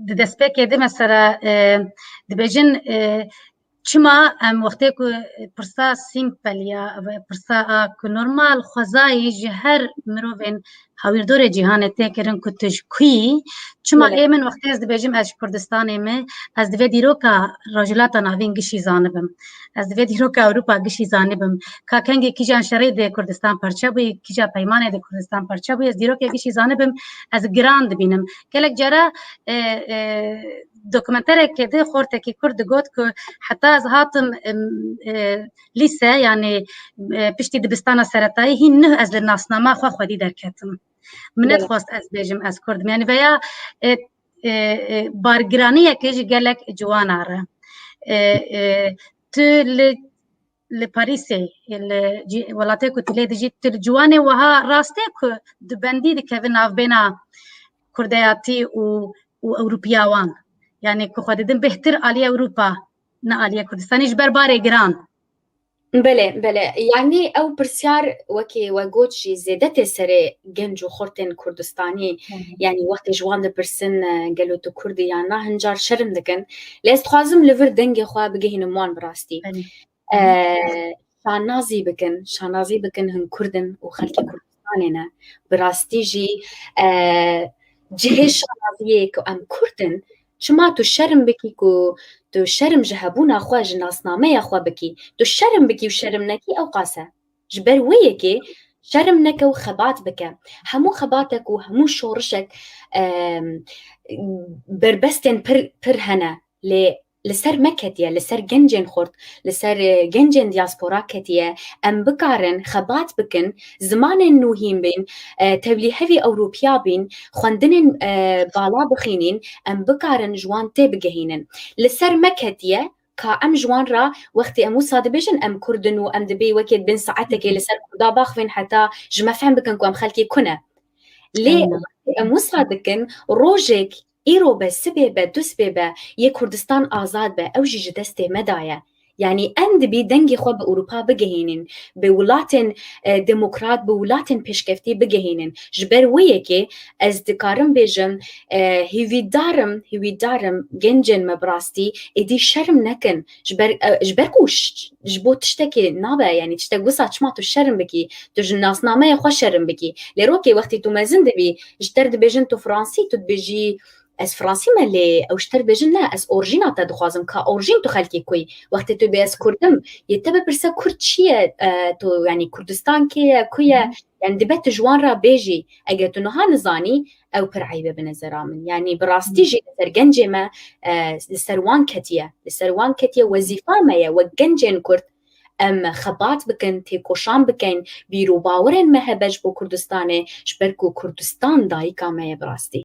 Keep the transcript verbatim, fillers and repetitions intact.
Di destpêkê de mesela, e, dibêjin, e, çima em wextê ku pirsa simple ya, pirsa a ku normal xwezayî ji her mirovên hawîrdorê cîhanê tê kirin ku tu ji ku yî, çima Evet. ê min wextê ez dibêjim ez ji Kurdistanê me, ez divê dîroka Rojhilata Navîn gişî zanibim. Ez divê dîroka Ewropa gişî zanibim. Ka kengê kîjan şerê de Kurdistan parçe bûye, kîja peymanê de Kurdistan parçe bûye, ez dîrokê gişî zanibim, ez giran dibînim. Gelek cara, e, e, dokumenterekê de xortekî Kurd digot ku heta ez hatim, em, e, lîse, yanî, e, piştî dibistana seretayî hîn nuh ez li nasnama xwe xwedî derketim. Min Evet. nedixwest ez bêjim ez Kurd im. Yanî veya, e, e, e, bargiraniyekê ji gelek ciwana re. E, e, tu li, li Parîsê, li cî-, welatê ku tu lê dijî, tu li ciwanê wiha rastê ku dubendî dikeve navbêna kurdeyatî û, û Ewropiya wan. Yanî ku xwe didin bêhtir alî Ewropa, ne alî Kurdistanê ji ber barê giran. Belê, belê. Yanî ew pirsyar wekî we got jî zêde tê serê genc û xortên Kurdistanî. Hı hı. Yanî wextê ji wan dipirsin, e, gelo tu Kurd î yan na, hin car şerm dikin. Lê ez dixwazim li vir dengê xwe bigihînim wan bi rastî. Belê. E, şanazî bikin, şanazî bikin hin Kurd in û xelkê Kurdistanê ne. Bi rastî jî, e, cihê şanaziyê ku em Kurd in, çima tu şerm bikî ku tu şerm ji hebûna xwe, ji nasnameya xwe bikî? Tu şerm bikî û şerm nekî ew qas e. Ji ber wê yekê şerm neke û xebat bike. Hemû xebatek û hemû şorişek, em, berbestên pir, pir hene. Lê li ser me ketiye, li ser gencên xurt, li ser, e, gencên diaspora ketiye. Em bikarin xebat bikin, zimanên nû hîn bên, e, tevlîhevî Ewropiya bîn, xwendinên, e, bala bixînîn, em bikarin ji wan tê bigihînin. Li ser me ketiye ka em ji wan re wextê em wisa dibêjin em Kurd in û em dibê wekê bin saetekê li ser Kurda baxivin heta ji me fehm bikin ku em xelkê ku ne. Lê Aynen. wextê em wisa dikin, rojek îro be, sibê be, du sibê be, yê Kurdistan azad be, ew jî ji destê me daye. Yanî em dibî dengê xwe bi Ewropa bigihînin, bi welatên, e, demokrat, bi welatên pêşkeftî bigihînin. Ji ber wê yekê ez dikarim bêjim, e, hîvîdar im, hîvîdar im gencên me bi rastî êdî şerm nekin. Ji ber, e, ji ber ku ş-, ji bo tiştekê nabe, yanî tiştek wisa çima tu şerm bikî, tu ji nasnameya xwe şerm bikî. Lê rokê wextê tu mezin dibî, ji te re dibêjin tu Fransî, tu dibêjî, ez Fransî me, lê ew ji te re dibêjin ne, ez orjîna te dixwazim, ka orjîn tu xelkê ku yî. Wextê tu dibê ez Kurd im, yê te bipirse Kurd çi ye, e, tu, yanî Kurdistan kê ye, ku ye? Hı hı. Yanî dibe tu ji wan re bêjî, eger tu niha nizanî, ew pir eyb e bi nezera min. Yanî bi rastî Hı. jî li ser gencê me, e, li ser wan ketiye. Li ser wan ketiye, wezîfa me ye wek gencên Kurd. Em xebat bikin, têkoşan bikin, bîr û bawerên me hebe ji bo Kurdistanê, ji ber ku Kurdistan dayika me ye bi rastî.